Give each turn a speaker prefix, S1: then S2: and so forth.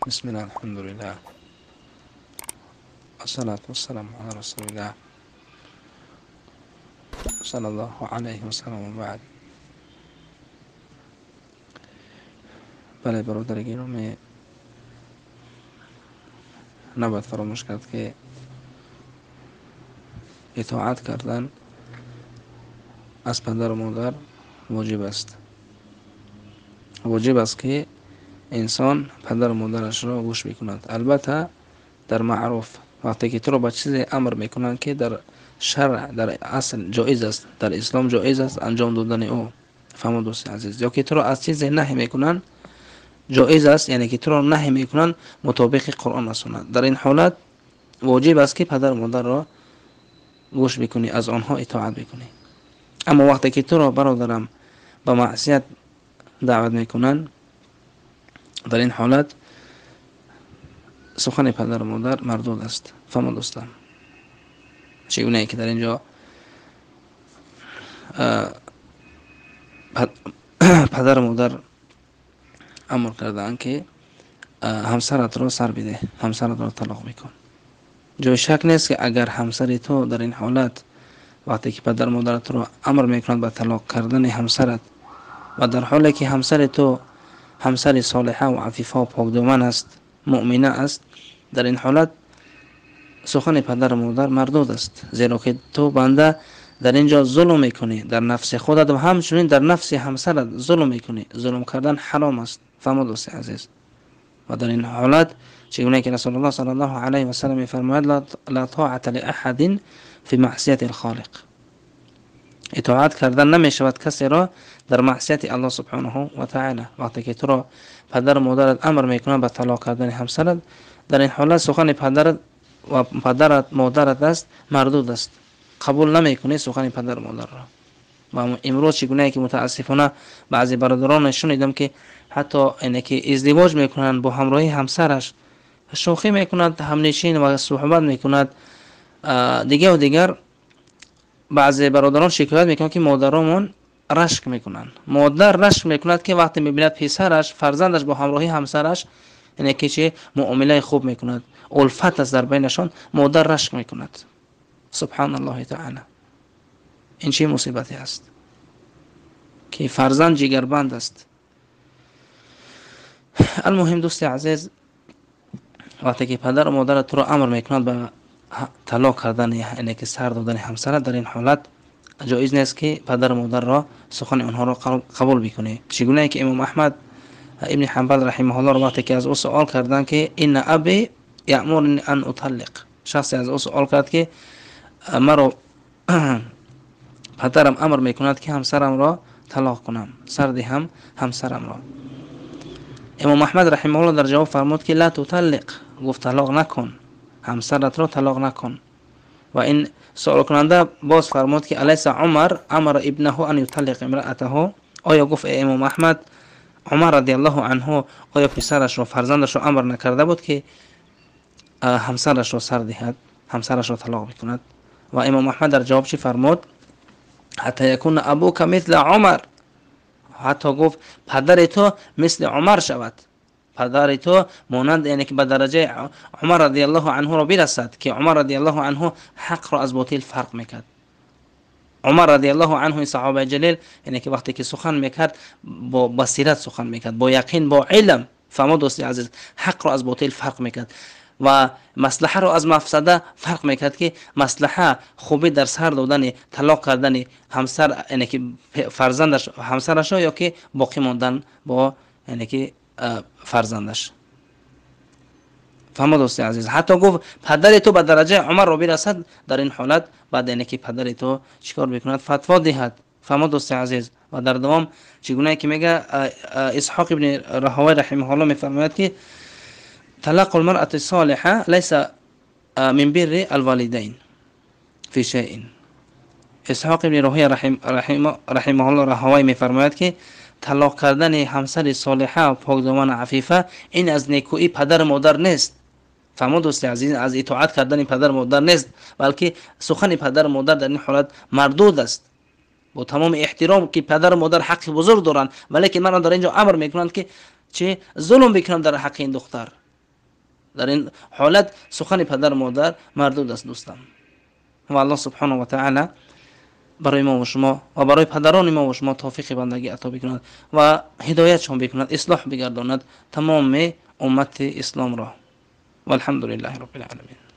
S1: Бисмиллаҳ, алҳамдулиллаҳ, вассалату вассаламу ала расулиллаҳ саллаллоҳу алайҳи васаллам, ва баъд. Бале, бародари гиромӣ, набояд фаромӯш кард, ки итоат кардан аз падару модар воҷиб аст. Воҷиб аст, ки инсон падару модарашро гӯш мекунад. Албатта, дар маъруф, вақте ки туро ба чизе амр мекунанд, ки дар шаръ, дар асл ҷоиз аст, дар ислом ҷоиз аст анҷом додани ӯ, фаҳмо, дӯсти азиз, ё ки туро аз чизе наҳй мекунанд, ҷоиз аст, яъне ки туро наҳй мекунанд мутобиқи Қуръон ва суннат. Дар ин ҳолат воҷиб аст, ки падару модарро гӯш бикунӣ, аз онҳо итоат бикунӣ. Аммо вақте ки туро, бародарам, ба маъсият даъват мекунанд, дар ин ҳолат сухани падару модар мардуд аст. Фаҳмо, дӯстам, чигунае ки дар ин ҷо падару модар амр кардаанд, ки ҳамсаратро сар бидеҳ, ҳамсаратро талоқ бикун. Ҷои шак нест, ки агар ҳамсари ту дар ин ҳолат, вақте ки падару модарат туро амр мекунад ба талоқ кардани ҳамсарат, ва дар ҳоле ки ҳамсари ту ҳамсари солиҳа ва афифа ва покдоман аст, муъмина аст, дар ин ҳолат сухани падару модар мардуд аст, зеро ки ту, банда, дар ин ҷо зулм мекунӣ дар нафси худат ва ҳамчунин дар нафси ҳамсарат зулм мекунӣ. Зулм кардан ҳаром аст, фаҳмо, дӯсти азиз. Ва дар ин ҳолат, чигуна ки Расулуллоҳ саллаллоҳу алайҳи васаллам мефармояд: ла тоата лиаҳадин фи маъсияти лхолиқ. Итоат кардан намешавад касеро дар маъсияти Аллоҳ субҳонаҳу ва таъала. Вақте ки туро падару модарат амр мекунанд ба талоқ кардани ҳамсарат, дар ин ҳолат сухани падарат ва падарат, модарат аст, мардуд аст, қабул намекунӣ сухани падару модарро. Ва имрӯз чигунае ки мутаассифона баъзе бародарон шунидам, ки ҳатто ине ки издивоҷ мекунанд, бо ҳамроҳии ҳамсараш шӯхӣ мекунад, ҳамнишин ва суҳбат мекунад, дигар ва дигар. Баъзе бародарон шикоят мекунанд, ки модаромон рашк мекунанд. Модар рашк мекунад, ки вақте мебинад писараш, фарзандаш бо ҳамроҳии ҳамсараш, яъне ки чи муомилаи хуб мекунад, улфат аст дар байнашон, модар рашк мекунад. Субҳаналлоҳи таъала, ин чӣ мусибате аст, ки фарзанд ҷигарбанд аст. Алмуҳим, дӯсти азиз, вақте ки падару модарат туро амр мекунад ба талоқ кардани, яъне ки сар додани ҳамсарат, дар ин ҳолат ҷоиз нест, ки падару модарро, сухани онҳоро қабул бикунӣ. Чигунае ки имом Аҳмад ибни Ҳанбал раҳимаҳуллоҳро вақте ки аз ӯ суол карданд, ки инна аби яъмурни ан уталлиқ, шахсе аз ӯ суол кард, ки маро падарам амр мекунад, ки ҳамсарамро талоқ кунам, сар диҳам ҳамсарамро. Имом Аҳмад раҳимаҳуллоҳ дар ҷавоб фармуд, ки ла туталлиқ, гуфт, талоқ накун, ҳамсаратро талоқ накун. Ва ин суолкунанда боз фармуд, ки алайса Умар амара ибнаҳу ан юталлиқ имраатаҳу? Оё, гуфт, э имом Аҳмад, Умар радиаллоҳу анҳу оё писарашро, фарзандашро амр накарда буд, ки ҳамсарашро сар диҳад, ҳамсарашро талоқ бикунад? Ва имом Аҳмад дар ҷавоб чӣ фармуд? Ҳатта якуна абука мисла Умар, ҳатто, гуфт, падари ту мисли Умар шавад, падари ту монанд, яъне ки ба дараҷаи Умар радиаллоҳу анҳуро бирасад, ки Умар радиаллоҳу анҳу ҳақро аз ботил фарқ мекард. Умар радиаллоҳу анҳу, саҳобаи ҷалил, яъне ки вақте ки сухан мекард, бо басират сухан мекард, бо яқин, бо илм. Фаҳмо, дӯсти азиз, ҳақро аз ботил фарқ мекард ва маслаҳаро аз мафсада фарқ мекард, ки маслаҳа, хубӣ дар сар додани, талоқ кардани ҳамсар, яъне ки фарзандаш, ҳамсарашро, ё ки боқӣ мондан бо, яъне ки фарзандаш. Фаҳмо, дӯсти азиз, ҳатто гуфт, падари ту ба дараҷаи Умарро бирасад, дар ин ҳолат баъд, яъне ки падари ту чӣ кор мекунад? Фатво диҳад. Фаҳмо, дӯсти азиз. Ва дар давом чӣ гунае ки мега Исҳоқ ибни Раҳовай раҳимаҳулло мефармояд, ки талақу лмаръати солиҳа лайса мин бирри алвалидайн фи шайин. Исҳоқ ибни Роҳия раҳимаҳулло Раҳовай мефармояд, ки талоқ кардани ҳамсари солиҳа, покдоман, афифа, ин аз некӯии падару модар нест. Фаҳмо, дӯсти азиз, аз итоат кардани падару модар нест, балки сухани падару модар дар ин ҳолат мардуд аст. Бо тамоми эҳтиром, ки падару модар ҳаққи бузург доранд, валекин маро дар ин ҷо амр мекунанд, ки чӣ зулм бикунам дар ҳаққи ин духтар. Дар ин ҳолат сухани падару модар мардуд аст, дӯстам. Ва Аллоҳ субҳонаҳу ва таъоло барои мо ва шумо ва барои падарони мо ва шумо тавфиқи бандагӣ ато бикунад ва ҳидоятшон бикунад, ислоҳ бигардонад тамоми уммати исломро. Валҳамдулиллаҳи роббил оламин.